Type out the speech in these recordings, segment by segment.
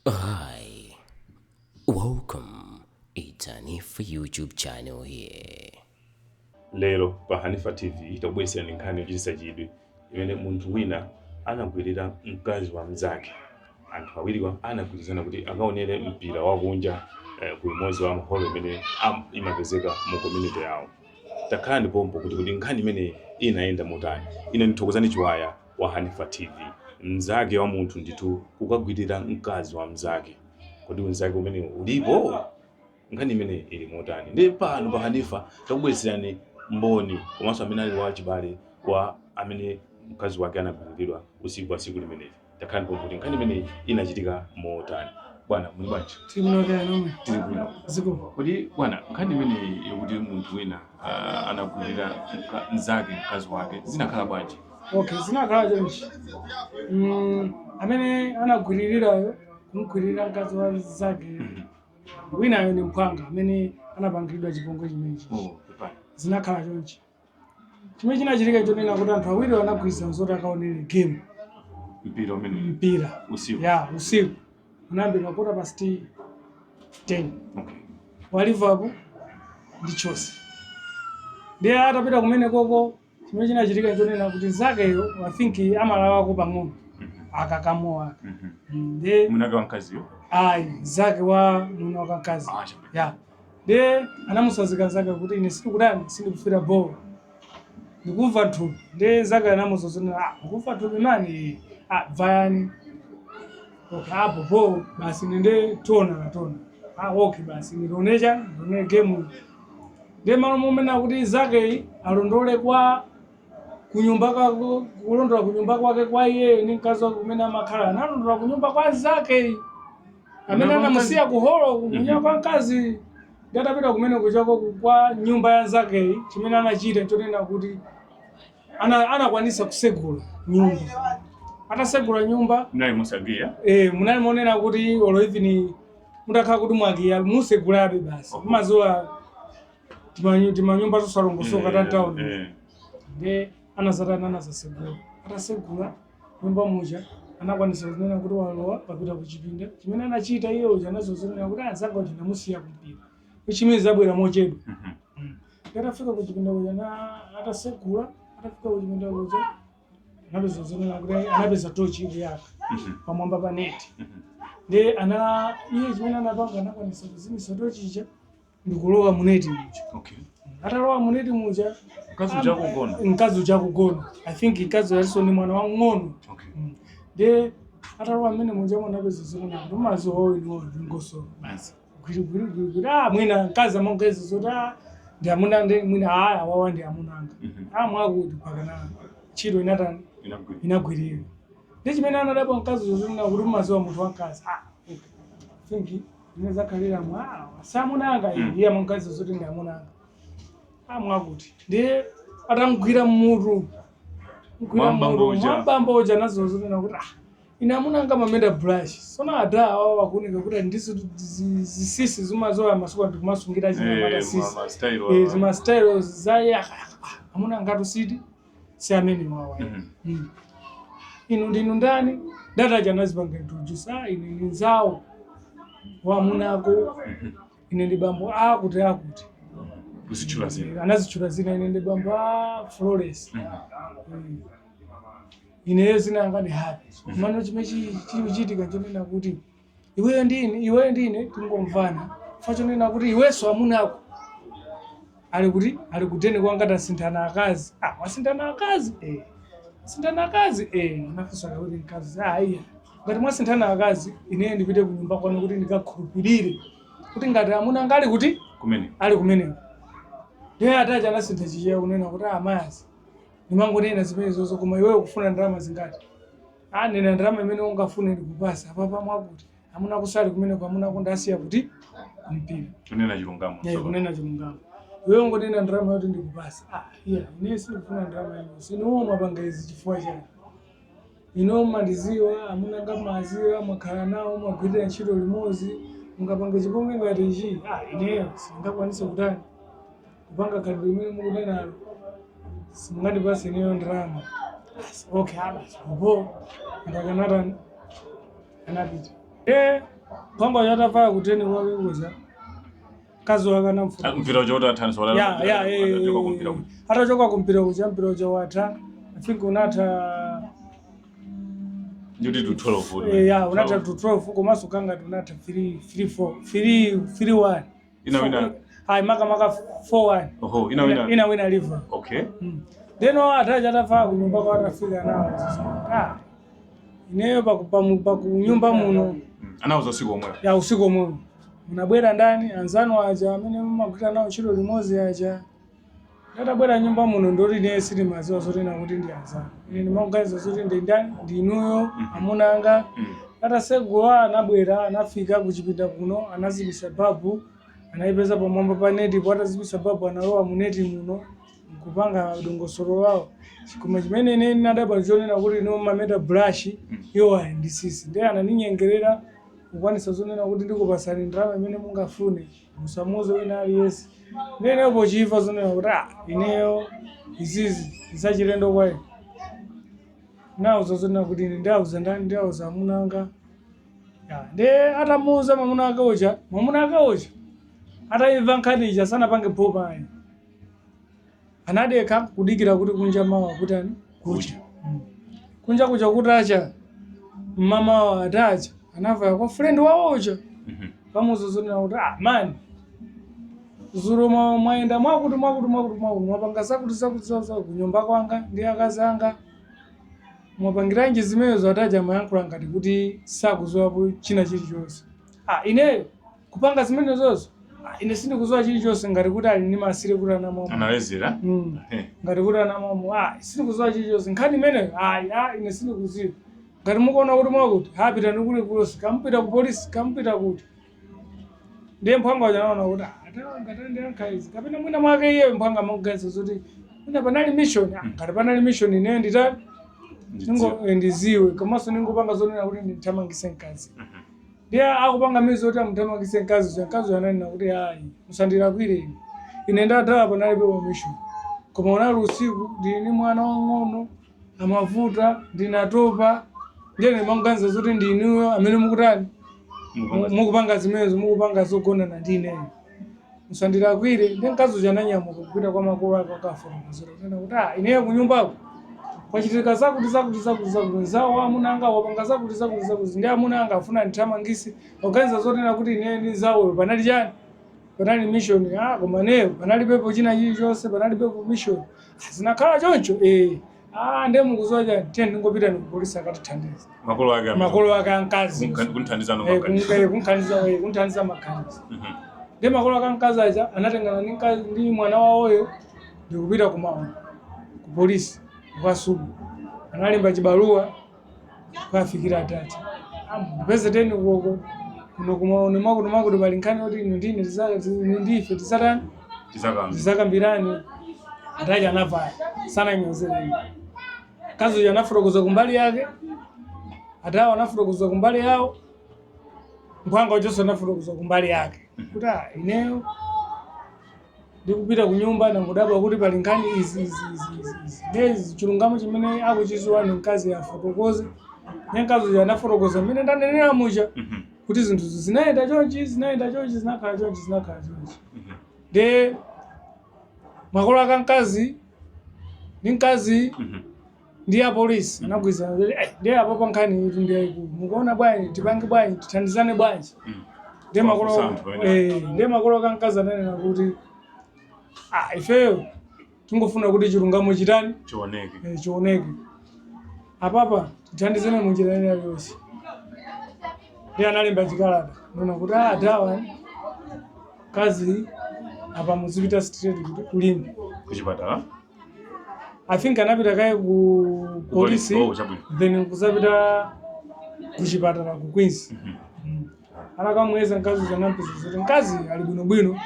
Hi, welcome. It's Hanifa YouTube channel here. Lero pa Hanifa TV takubweretserani nkhani yochititsa chidwi imene munthu wina anagwirira mkazi wa mnzake. Anthu awiriwa anagwirizana kuti akaonere mpira wakunja ku imodzi wa maholo imene imapezeka mu community yawo. Takhalani pompo kuti nkhani imeneyi inayenda motani. Ine ndi Thokozani Chiwaya wa Hanifa TV. Mnzake wa munthu ndithu kukagwirira mkazi wa mnzake. Kodi unzake umenewu ulipo? Nkhani imeneyi ili motani? Ndi pano pa Hanifa takubweretserani mboni komanso amene ali wachibale wa amene mkazi wake anagwiriridwa usiku wa tsiku limeneli. Takhalani pompo kuti nkhani imeneyi inachitika motani. Bwana, muli bwanji? Tili bwino, kaya nomwe? Tili bwino. Zikomo. Kodi bwana, nkhani imeneyi yokuti munthu wina anagwirira mnzake mkazi wake zinakhala bwanji? Okay, zinakhala chonchi. Amene anagwiririrayo, kumgwiririra mkazi wa mnzake winayo ndi mphwanga amene anapangiridwa chipongwe chimenechi. Oh, pepani. Zinakhala chonchi. Chimene chinachitika chonena kuti anthu awiri anagwirizana zoti akaonere game. Mpira umene Mpira. Usiku. Ya, usiku. Unayambika 10:15. Wa Liverpool ndi Chelsea. Ndiye atapita kumene koko, chimene chinachitika chonena kuti nzakeyo, I think, amalawako pang'ono akakamowa aka. Ndiye Mwinake wa mkaziyo? Ayi, nzake wa mwini wake mkazi. Ah, chabwino. Ya, ndiye anamusazika nzake kuti ine sindikutani, sindikufira ball, ndikumva thupi. Ndiye nzake anamuuza, "Ah, ukumva thupi mani? Ah, vayani." Okay, apo po basi nende tiona tona. Ah, okay, basi ndionecha ndione game. Ndiye malo momena kuti zakeyi alondole kwa kunyumba kwako, kulondola kunyumba kwake kwa iye ndi mkazi wake kumene amakhala, analondola kunyumba kwa zakeyi amene anamusiya kuholo, kunyumba kwa mkazi. Ndi atapita kumene kuchako kwa nyumba ya nzakeyi, chimene anachita nchonena kuti anakwanisa kusegula nyumba. Atasegula nyumba, Munali musagiya? Eh, munali monena kuti olo even mutakhala kuti mwakiya, musegulabe basi. Mumaziwa timanyumba tosalongosoka ta town. Ndi anazatana, anazasegula. Atasegula nyumba muja, anakwanisa kunena kuti walowa, papita kuchipinda. Chimene anachita iye uja, anazozonena kuti anzanga uja ndamusiya kumpira, which means abwera mochedwa. Atafika kuchipinda kuja na atasegula, atafika kuchipinda kuja, anapeza zonena kuti anapeza tochi ikuyaka pamwamba pa neti. Ndi ana iye chimene anapanga, anakwanisa kuzimisa tochi ija ndikulowa muneti muja. Atalowa muneti muja, Mkazi uja akugona? Mkazi uja akugona. I think mkazi alinso ndi mwana wang'ono. Ndi atalowa mmene muja, anapeza zonena kuti mazi owo ndingoso basi gwiri gwiri gwiri gwiri. Ah, mwina mkazi amongeza zoti, ah, ndi amuna, ndi mwina, ah, awawa ndi amunanga. Ah, mwakuti pakana ntchito inatani? Inagwira. Inagwirira. Ndi chimene anadabwa mkazi zozonena kuti mumaziwa munthu wamkazi, ah, okay, think ine zakhalira mwa samunanga. Iye amamkazi zoti ndi amunanga. Ah, mwakuti ndiye atamgwira mmutu, mgwira Mwambambo mmutu uja. Mwambambo uja nazo zonena kuti, ah, ine amunanga mamenda brush sona ada awa wakuoneka kuti ndizo zisisi zimazowa masuku ndikumasungira zinamata sisi. Ma style. Zima style za amuna ngati usiti si amene wawa. Inu ndinu ndani? Dataja anazipanga introduce, ah, ine ndi nzawo wa amunako, ine ndi bambo akuti akuti. Kuzitchula zina. Anazitchula zina, ine ndi bambo a Flores. Ineyo zina anga ndi Happy. Mano chimene chikuchitika nchonena kuti iweyo ndine tingomvana fa chonena kuti iwenso amunako ali kuti ali kuteni kwanga, tasinthana akazi. Ah, wasinthana akazi? Eh, sinthana akazi. Eh, anafunsa kawiri mkazi. Ah, iya, ngati mwasinthana akazi, ineyo ndipite kunyumba kwanu kuti ndikakhulupirire kuti ngati amuna anga ali kuti Kumene. Ali kumeneko. Ndiye ataja anasintha Chichewa kunena kuti, ah, mayazi, ndimangonena zimenezozo, koma iweyo kufuna ndalama zingati? Ah, nena ndalama imene ungafune, ndikupasa. Apapa mwakuti amuna kusali kumeneko, amuna kundasiya kuti kumpira. Kunena chilungamo. Kunena chilungamo, iweyo ngonena ndalama yoti ndikupasa. Ah, iya, ine sindikufuna ndalama iliyonse. Inuwo mwapanga izi chifukwa chani? Ino mmandiziwa, amuna nga maziwa, mwakhala nawo, mwagwirira ntchito limodzi, mungapange chipongwe ngati ichi? Ah, ineyo sindingakwanise kutani, kupanga khalidwe limene mukunenalo. Simungandipase ineyo ndalama. Basi, okay, ah, basi popo andakanatani, anapita. E mphwanga uja atavaya kuteni kwake kuja, mkazi wake anamfuta. Ah, mpira uja utatha? Ya, atachoka kumpira kuja, mpira uja watha, I think unatha Ndikuti to 12. Ya, unatha to 12, komanso kangati unatha 3 3 4 3 3 1. Inawina. Ayi, makamaka 4 1. Oho, inawina. Inawina Liverpool. Ndeno ataja atafika kunyumba kwa, atafika nawo, ah, ineyo pakunyumba muno. Anauza usiku omweyo? Ya, usiku omweyo. Munabwera ndani? Anzanu aja amene mumagwira nawo ntchito limodzi aja. Ndatabwera nyumba muno, ndoti ine sitimaziwa zoti nakuti ndi anzanu. Ine ndimakuganiza zoti ndi ndani? Ndi inuyo amuna anga. Atasegula, anabwera, anafika kuchipinda kuno, anazimisa babu, anayipeza pamwamba pa neti po. Atazimisa babu, analowa mu neti muno nkupanga dongosolo wawo. Koma chimene ine ndinadabwa chonena kuti ino mameta brush, iwo ali ndi sisi. Ndiye ananinyengerera kukwanisa zonena kuti ndikupasani ndalama imene mungafune, musamuuze wina aliyense. Ndiye ineyo pochimva zonena kuti ah, ineyo izizi zachilendo kwa ine, nauza zonena kuti ine ndauza ndani? Ndauza amuna anga. Ya, ndiye atamuuza mwamuna ake uja, mwamuna ake uja atayimva nkhani ija sanapange phopa ayi, anadekha kudikira kuti kunja mawa kutani? Kucha. Kunja kucha kutacha mmamawa, atacha anavaya kwa friend wawo uja, kamuuza zonena kuti ah man, zulo mwayenda mwakuti mwakuti mwakuti mwakuti, mwapanga zakuti zakuti zakuti kunyumba kwanga ndi akazi anga, mwapangiranji zimenezo? Ataja amayankhula ngati kuti sakuziwapo china chilichonse. Ah, ineyo kupanga zimenezozo? Ah, ine sindikuziwa chilichonse, ngati kuti ali ndi masire kuti anamwamo. Analezera. Ngati kuti anamwamo. Ah, sindikuziwa chilichonse nkhani imeneyo. Ayi, ah, ine sindikuziwa. Ngati mukuona kuti mwakuti hapita ndikuli kulosi, kamupita ku polisi, kamupita kuti. Ndiye mphwanga uja anaona kuti ah, ngati ndiyankha izi kapena mwina mwake iye mphwanga amakuganiza zoti mwina panali mission. Ah, ngati panali mission, ineyo nditani? Ndiziwe, komanso ningopanga zonena kuti ndithamangise mkazi. Ndiye akupanga mizo kuti amuthamangise mkazi uja, mkazi uja ananena kuti ayi, musandilakwire ine, ine ndathawa panalibe mission, koma unali usiku, ndili ndi mwana wang'ono amavuta, ndinatopa, ndiye ndimakuganiza zoti ndi inuyo amene mukutani, mukupanga zimenezo, mukupanga zogonana ndi ineyo, musandilakwire. Ndi mkazi uja ananyamuka kupita kwa makolo ake, akafotokozera kunena kuti ah, ineyo kunyumbako kwachitika zakuti zakuti zakuti zakuti, nzawo wa amuna anga wapanga zakuti zakuti zakuti, ndi amuna anga afuna ndithamangise, kuganiza zonena kuti ineyo ndi nzawoyo panali chani? Panali mission. Ah, koma neyo panalibepo china chilichonse, panalibepo mission. Ah, zinakhala choncho eh. Ah, ndiye mukuziwa chani? Tiye ndingopita ndikupolisi akatithandiza. Makolo ake amene? Makolo ake amkazi. Kunthandizano Eh, maganizo. Kunthandiza maganizo. Ndiye makolo ake amkazi aja anatengana ndi mkazi ndi mwana wawoyo ndikupita ku polisi kukasuku. Analemba chibaluwa kukafikira atati ndipeze teni koko kuno kumaone mwakuti mwakuti, pali nkhani yoti inu ndine inu ndife tisatani? Tizakamba. Tizakambirani. Ataja anavaya, sananyozere. Mkazi uja anafotokoza kumbali yake, atawa anafotokoza kumbali yawo, mphwanga ujonso anafotokoza kumbali yake kuti ah, ineyo ndikupita ku nyumba nangodabwa kuti pali nkhani izi izi izi izi izi. Nezi chilungamo chimene akuchiziwa ni mkazi afotokoze. Ne mkazi uja anafotokoza mmene ndanenera muja, kuti zinthu zinayenda chonchi, zinayenda chonchi, zinakhala chonchi, zinakhala chonchi. Nde makolo aka mkazi ndi mkazi ndi apolisi anagwirizana kuti "Eh, ndiye apo nkhani itu ndi yayikulu, mukuona bwanji? Tipange bwanji? Tithandizane bwanji?" Ndiye makolo Wafunsa anthu pamene. Ndiye makolo aka mkazi ananena kuti ah, ifeyo tingofuna kuti chilungamo chitani? Chioneke. Chioneke. Apapa tithandizane munjira ina iliyonse. Ndiye analemba chikalata nona kuti ah, dawa kazi apa muzipita straight kuti kulimba Kuchipatala. I think anapita kaye ku polisi, Oh, chabwino. then kuzapita kuchipatala ku Queens. Anakamweza mkazi uja, anampeza zoti mkazi ali bwinobwino,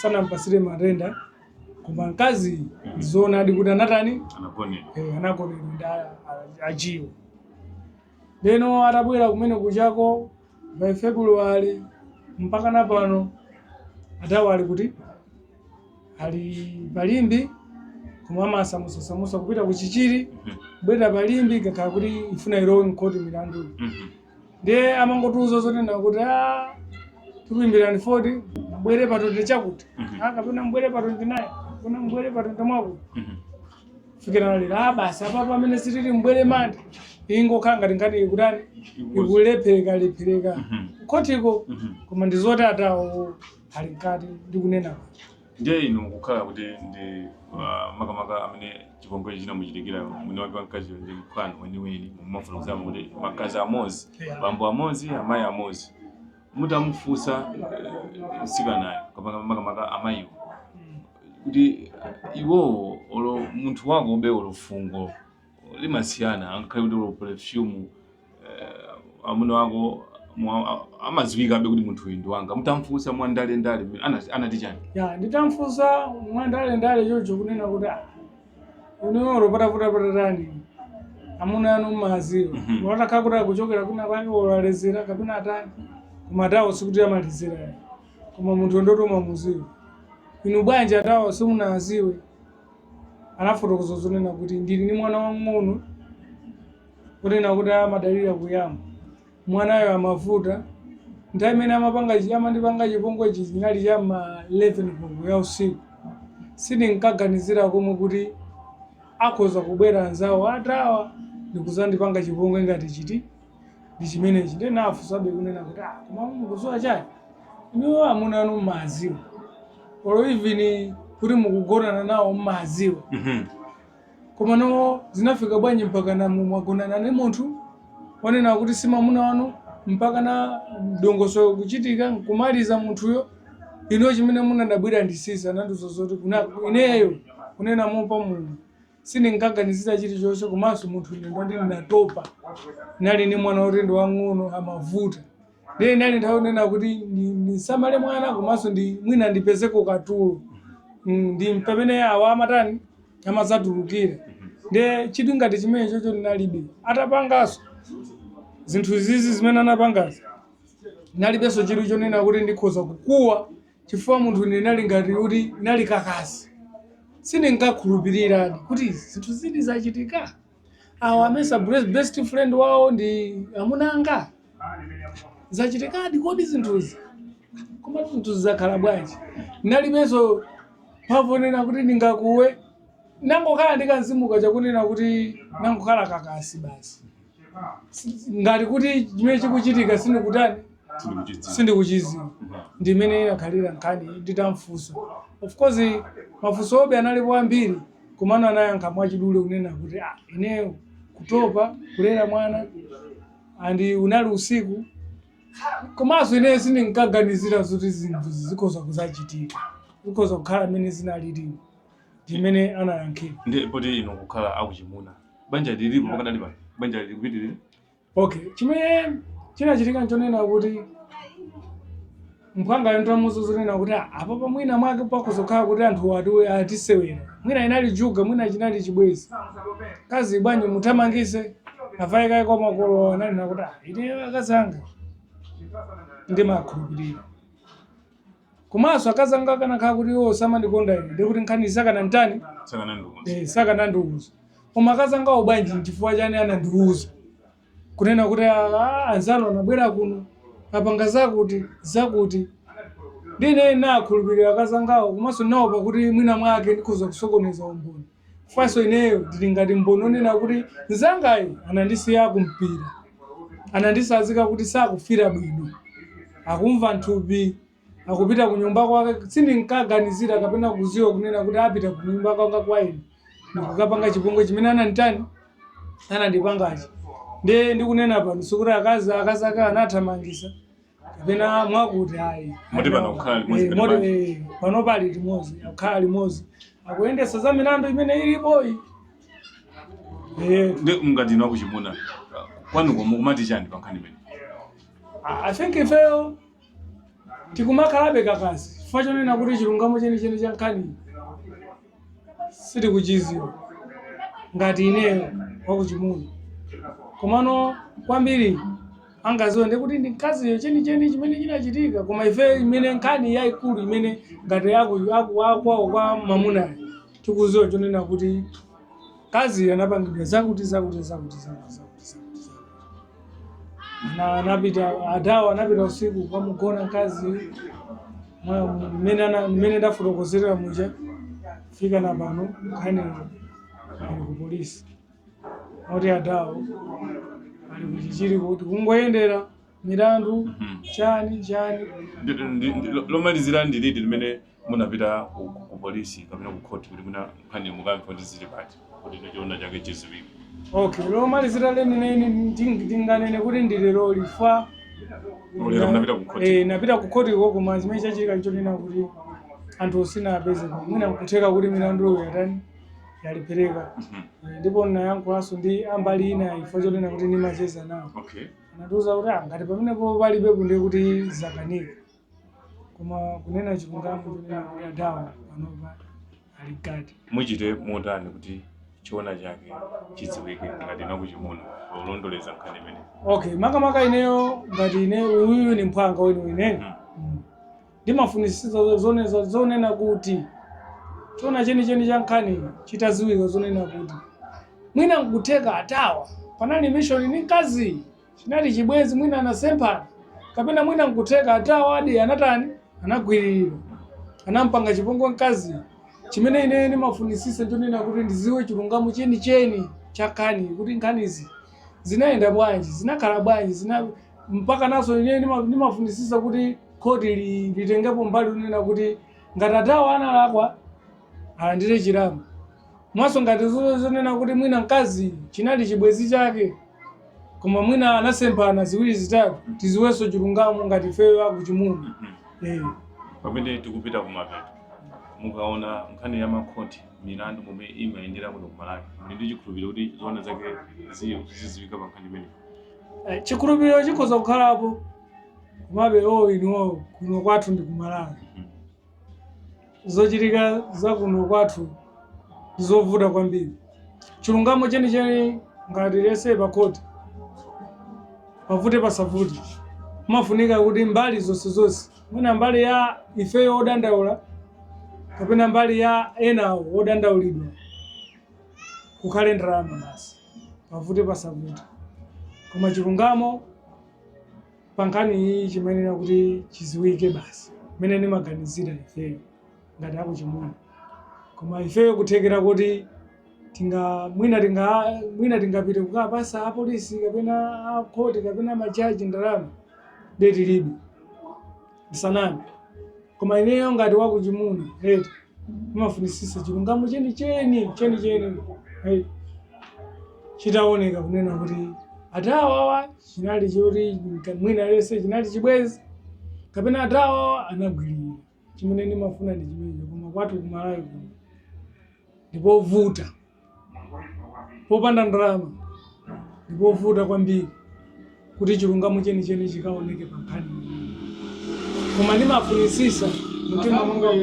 sanampasire matenda, koma mkazi zoonadi kuti anatani? Anagonera. Anagonedwa ndi ajiwo. Leno atabwera kumene kuchako by February mpaka na pano, atawa ali kuti ali palimbi, koma amasamusasamusa kupita ku Chichiri, kubwera palimbi, kakhala kuti ifuna ilowe mkhoti milandu. Ndiye amangotiuza zonena kuti a tikuimbirani foni, mbwere pa 20 chakuti, ah, kapena mbwere pa 29, kapena mbwere pa 20 mwakuti. Fikira lero, ah, basi, apapo pamene sitili mbwere mandi ingokhala ngati nkhani ikutani, ikulephereka lephereka khotiko, koma ndizoti atawo ali mkati ndikunena. Ndiye inu kukhala kuti ndi makamaka amene chipongwe chinamuchitikira mwini wake wamkaziyo ndi mphwanu weniweni, mumafotokozamo kuti magazi amodzi, bambo amodzi, amayi amodzi, mutamufunsa mtsikanayo kapena makamaka amayiwo kuti iwowo olo munthu wako ube olo fungo limasiyana, angakhale kuti olo perfume, amuna wako amadziwikabe kuti munthu uyu ndi wanga, mutamfunsa mwandalendale anati chani? Ya, nditamfunsa mwandalendale chocho kunena kuti ah, inuyo patavuta patatani, amuna anu mmaziwa, watakhala kuti akuchokera kuna kwake, olezera kapena atani, koma atawo sikuti amalizera ya, koma munthu ndoti umamuziwa, inu bwanji atawo simunaziwe? Anafotokoza zonena kuti ndili ndi mwana wang'ono, kunena kuti amadalira kuyamba mwanayo amavuta. Nthawi imene amapanga amandipanga chipongwe ichi chinali cha ma 11 koloko ya usiku. Sindinkaganizira komwe kuti akhoza kubwera anzawo atawa ndikuzandipanga chipongwe ngati chiti ndi chimenechi. Ndiye nafunsabe kunena kuti ah, koma mukudziwa chani, inuyo amuna anu mmaziwa, olo even kuti mukugonana nawo mmaziwa, koma no zinafika bwanji mpaka na mwagonana ndi munthu wanena kuti si mwamuna wanu, mpaka na dongosolo kuchitika nkumaliza munthuyo? Inuyo chimene munadabwira ndi sisi anandiuza zoti kuna ineyo kunena mopa Mulungu sindinkaganizira chilichonse, komanso munthu ine ndoti ndinatopa, nali ndi mwana woti ndi wang'ono amavuta, ndiye inali nthawi yonena kuti ndisamale mwana komanso ndi mwina ndipezeko katulo. Ndi pamene awa amatani amadzatulukira. Ndiye chidwi ngati chimene chocho ndinalibe. Atapanganso zinthu zizi zimene anapangazi, nalibenso chidwi chonena kuti ndikhoza kukuwa, chifukwa munthu ndinali ngati kuti nali kakasi, sindinkakhulupiriradi kuti zinthu zidi zachitika. Awa amesa best friend wawo ndi amuna anga? Zachitikadi kodi zinthuzi? Koma zinthu zizakhala bwanji? Nalibenso mphamvu onena kuti ndingakuwe, nangokhala ndikanzimuka chakunena kuti nangokhala kakasi basi, ngati kuti chimene chikuchitika sindikutani, sindikuchidziwa. Sindikuchidziwa. Ndimene inakhalira nkhani. Nditamfunsa, of course mafunso obe analipo ambiri, komano anayankha mwachidule kunena kuti ah, ineyo kutopa kulera mwana andi unali usiku, komanso ineyo sindinkaganizira zoti zinthu zikhoza kuzachitika, zikhoza kukhala mmene zinalili. Ndimene anayankhira. Ndi poti inu kukhala akuchimuna, banja lilipo pakadali pano? Banja likupitirira? Okay, chimene chinachitika nchonena kuti mphwanga ntamuuza zonena kuti "Ah, apa pamwina mwake pakuzokhala kuti anthu ati atisewera, mwina inali juga, mwina chinali chibwezi, kazi bwanji muthamangise avaikayi kwa makolo." Ananena kuti "Ah, ine akazi anga ndimakhulupirira, komanso akazi anga akanakhala kuti iwo samandikonda ine ndikuti nkhani sakananditani." Sakanandiuza. Eh, sakanandiuza. Koma akazi angawo bwanji, nchifukwa chani anandiuza kunena kuti "Ah, anzanu anabwera kuno apanga zakuti zakuti?" Ndine nakhulupirira akazi angawo, komanso nawo pakuti mwina mwake ndikhoza kusokoneza umboni. Faso ineyo ndili ngati mboni onena kuti mzangayo anandisiya kumpira, anandisazika kuti sakufira bwino, akumva nthupi, akupita ku nyumba kwake. Sindinkaganizira kapena kuziwa kunena kuti apita ku nyumba kwanga kwa ine ndikukapanga chipongwe chimene ananditani, anandipangachi. Ndiye ndikunena pano sikuti akazi ake anathamangisa kapena mwakuti ayi. Moti pano kukhala limodzi Eh, ngati moti banja. eh, pano pali limodzi, akukhala limodzi, akuyendesa za milandu imene ilipoyi. Eh, Ndi ngati inu akuchimuna kwanuko mukumati chani pa nkhani imene? I think ifeyo tikumakhalabe kakasi chifukwa chonena kuti chilungamo chenicheni cha nkhani sitikuchiziwa ngati ineyo wakuchimuna, komano kwambiri angaziwe ndikuti ndi mkaziyo chenicheni chimene chinachitika. Koma ife imene nkhani yayikulu imene ngati akwawo kwa mamunayo tikuziwa chonena kuti kazi anapangidwa zakuti zakuti zakuti zakuti zakuti zakuti zakuti. Anapita adawo, anapita usiku kwamugona mkazi mmene ndafotokozerera muja. Fika na pano nkhani ali ku polisi, oti adawo ali kuchichiri kuti kungoyendera milandu chani chani. Lomalizira ndi liti limene munapita ku polisi kapena ku khoti kuti muna nkhani mukamve kuti zili pati, kuti choona chake chiziwike? Okay, lomalizira lenileni ndinganene kuti ndi lero lifa. Lero munapita ku khoti? Eh, napita ku khoti ko, koma chimene chachitika nchonena kuti anthu osinapeze, mwina nkutheka kuti milanduyo yatani, yalipereka. Ndipo nayankhulanso ndi ambali ina ifo chonena kuti ndimacheza nawo, anatiuza kuti ah, ngati pamenepo palibepo ndiye kuti zakanika. Koma kunena chilungamo chonena kuti adawo panopa ali mkati. Muchite motani kuti choona chake chidziwike ngati nakuchimuna polondoleza nkhani imene? Okay, makamaka ineyo ngati ine, uyuyu ni mphwanga weniweni. Ndimafunisisa zonena kuti choona chenicheni cha nkhani chitaziwika, zonena kuti mwina nkutheka atawa panali mission ni mkazi, chinali chibwenzi, mwina anasemphana, kapena mwina nkutheka atawa adi anatani, anagwiriridwa, anampanga chipongwe mkazi. Chimene ine ndimafunisisa nchonena kuti ndiziwe chilungamo chenicheni cha nkhani, kuti nkhanizi zinayenda bwanji, zinakhala bwanji, zina mpaka naso ine ndimafunisisa kuti khoti litengepo mbali kunena kuti ngati atawa analakwa alandire chilango, mwaso ngati zonena kuti mwina mkazi chinali chibwenzi chake koma mwina anasemphana ziwiri zitatu, tiziwenso chilungamo ngati ifeyo akuchimuna. Pamene tikupita kumapeto, mukaona nkhani ya makhoti, milandu momwe imayendera kuno ku Malawi, muli ndi chikhulupiriro kuti zoona zake ziziwika pa nkhani imeneyi? Chikhulupiriro chikhoza kukhalapo, komabe o inuwo, kuno kwathu ndi ku Malawi, zochitika za kuno kwathu ndizovuta kwambiri. Chilungamo chenicheni ngati lese pa khoti, pavute pasavute, kumafunika kuti mbali zonse zonse, mwina mbali ya ifeyo odandaula kapena mbali ya enawo odandaulidwa, kukhale ndalama basi, pavute pasavute. Koma chilungamo pa nkhani iyi chimayenera kuti chiziwike basi, mmene ndimaganizira ifeyo ngati akuchimuna. Koma ifeyo kuthekera kuti tinga mwina tinga mwina tingapite kukapasa apolisi kapena akhoti kapena majaji ndalama, de tilibe, ndisaname. Koma ineyo ngati wakuchimuna eti, ndimafunisisa chilungamo chenicheni chenicheni chitaoneka, kunena kuti atawawa chinali choti mwina lese chinali chibwezi kapena atawawa anagwirira. Chimene ndimafuna ndi chimenecho. Koma kwathu kumalawi kuno ndipovuta, popanda ndalama ndipovuta kwambiri kuti chilungamo chenicheni chikaoneke pa nkhani imeneyi. Koma ndimafunisisa mtima mwanga,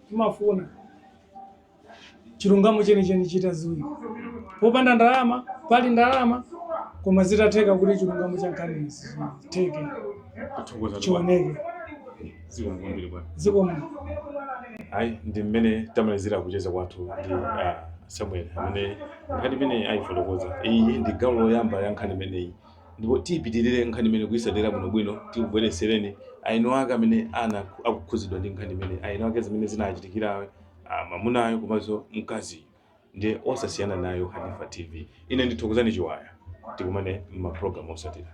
ndimafuna chilungamo chenicheni chitaziwika, popanda ndalama, pali ndalama, koma zitatheka kuti chilungamo cha nkhani izi chitheke, Kuthokoza. chioneke. Zikomo kwambiri, bwana. Zikomo. Ayi, ndi mmene tamalizira kucheza kwathu ndi Samuel amene nkhani imeneyi ayifotokoza. Iyi ndi gawo loyamba ya nkhani imeneyi, ndipo tiyipitirire nkhani imene kuyisatira bwinobwino, tikubweretsereni eni ake amene ana akukhuzidwa ndi nkhani imene, eni ake zimene zinachitikira mamunayo komanso mkaziyo. Ndiye osasiyana nayo Hanifa TV. Ine ndithokozani Chiwaya, tikumane m'mapulogalamu osatira.